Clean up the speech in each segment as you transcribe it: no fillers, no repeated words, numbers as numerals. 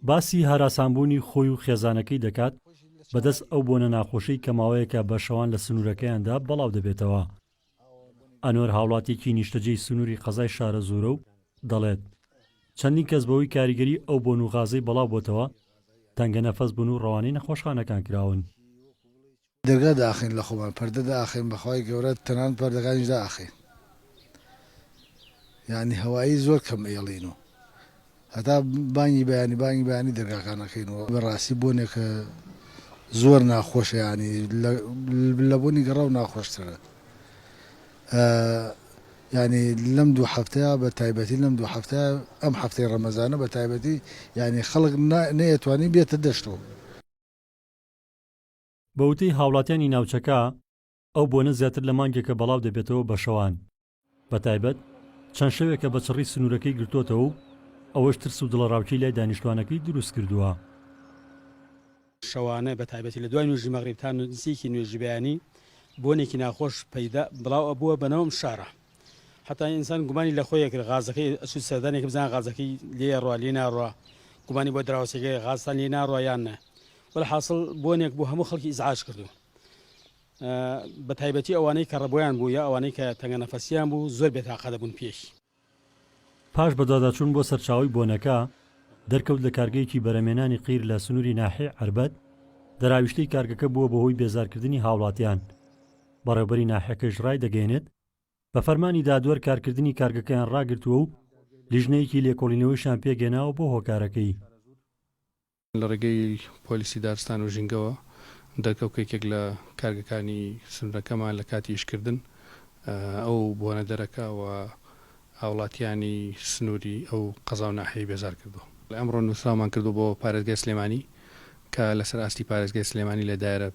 باسی هەراسانبوونی خۆی و خێزانەکەی دەکات بەدەست ئەو بۆنە ناخۆشەی کە ماوەیەکە بە شەوان لە سنوورەکەیاندا بەڵاو دەبێتەوە. ئەنوەر هاوڵاتیەکی نیشتەجێی سنووری قەزای شارەزوورە و دەڵێت، چەندین کەس بەهۆی کاریگەری ئەو بۆن و غازەی بەڵاو بۆتەوە تەنگەنەفەس بوون و ڕەوانەی نەخۆشخانەکان کراون. دەرگا دائەخەین لە خۆمان پەردە دائەخەین بەخوای گەورە تەنانەت پەردەکانیش دائەخەین یانی هەوایی زۆر کەم ئێڵین و هەتا بانگی بەیانی بانگی بەیانی دەرگاکان ئەکەینەوە بەڕاستی بۆنێکە زۆر ناخۆشە یانی لە بۆنی گەڕاو ناخۆشترە یانی لەم دوو هەفتەیە بە تایبەتی لەم دوو هەفتەیە ئەم هەفتەی ڕەمەزانە بە تایبەتی یانی خەڵک نەیەتوانی بێتە دەشتەوە. بە وتەی هاوڵاتیانی ناوچەکە، ئەو بۆنە زیاتر لە مانگێکە بەڵاو دەبێتەوە بە شەوان، بە تایبەت چەند شەوێکە بە چڕی سنوورەکەی گرتۆتەوە و ئەوەش ترس و دڵەڕاوکێی لای دانیشتوانەکەی دروست کردووە. شەوانە بە تایبەتی لە دوای نوێژی مەغریب تا نزیکی نوێژی بەیانی بۆنێکی ناخۆش پەیدا بڵاو ئەبووە بەناو ئەم شارە حتا ئینسان گومانی لە خۆی ئەکرد غازەکەی ئەچوو سەردانێک بزان غازەکەی لێ ئەڕوا لێ ناڕوا گومانی بۆ دراوسێکەی غازتان لێ ناڕوا یان نە وەلحاسڵ بۆنێک بوو هەموو خەڵکی ئیزعاج کردو بە تایبەتی ئەوانەی کە ڕەبۆیان بوو یا ئەوانەی کە تەنگە نەفەسیان بوو زۆر بێتاقە دەبوون پێی. پاش بەدواداچوون بۆ سەرچاوەی بۆنەکە، دەرکەوت لە کارگەیەکی بەرهەمێنانی قیر لە سنووری ناحیەی عەربەت، دەراویشتەی کارگەکە بووە بەهۆی بێزارکردنی هاوڵاتیان، بەڕێوبەری ناحیەکەش ڕایدەگەیەنێت، بە فەرمانی دادوەر کارکردنی کارگەکەیان ڕاگرتووە و لیژنەیەکی لێکۆڵینەوەیشیان پێکهێناوە بۆ هۆکارەکەی. لە ڕێگەی پۆلیسی دارستان و ژینگەوە دەرکەوت کە یەکێک لە کارگەکانی سنوورەکەمان لە کاتی ئیشکردن ئەو بۆنە دەرەکا و هاوڵاتیانی سنووری ئەو قەزا و ناحیەی بێزار کردووە. ئەمڕۆ نووسراومان کردووە بۆ پارێزگای سلێمانی کە لەسەر ئاستی پارێزگای سلێمانی لە دایرە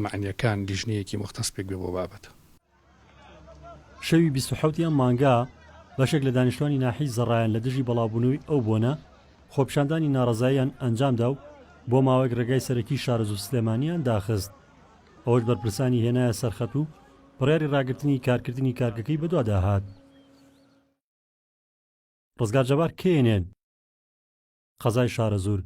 مەعنیەکان لیژنەیەکی موختەس پێکبێ بۆ بابەتە. شەوی 27 ی ئەم مانگە بەشێک لە دانیشتوانی ناحیەی زەڕایەن لە دژی بەڵاوبوونەوەی ئەو بۆنە خۆپیشاندانی ناڕەزاییان ئەنجامدا و بۆ ماوەیەک ڕێگای سەرەکی شارەزوور سلێمانیان داخست ئەوەش بەرپرسانی هێنایە سەرخەت و بڕیاری ڕاگرتنی کارکردنی کارگەکەی بەدوادا هات. ڕزگار جەبار، KNN، قەزای شارەزوور.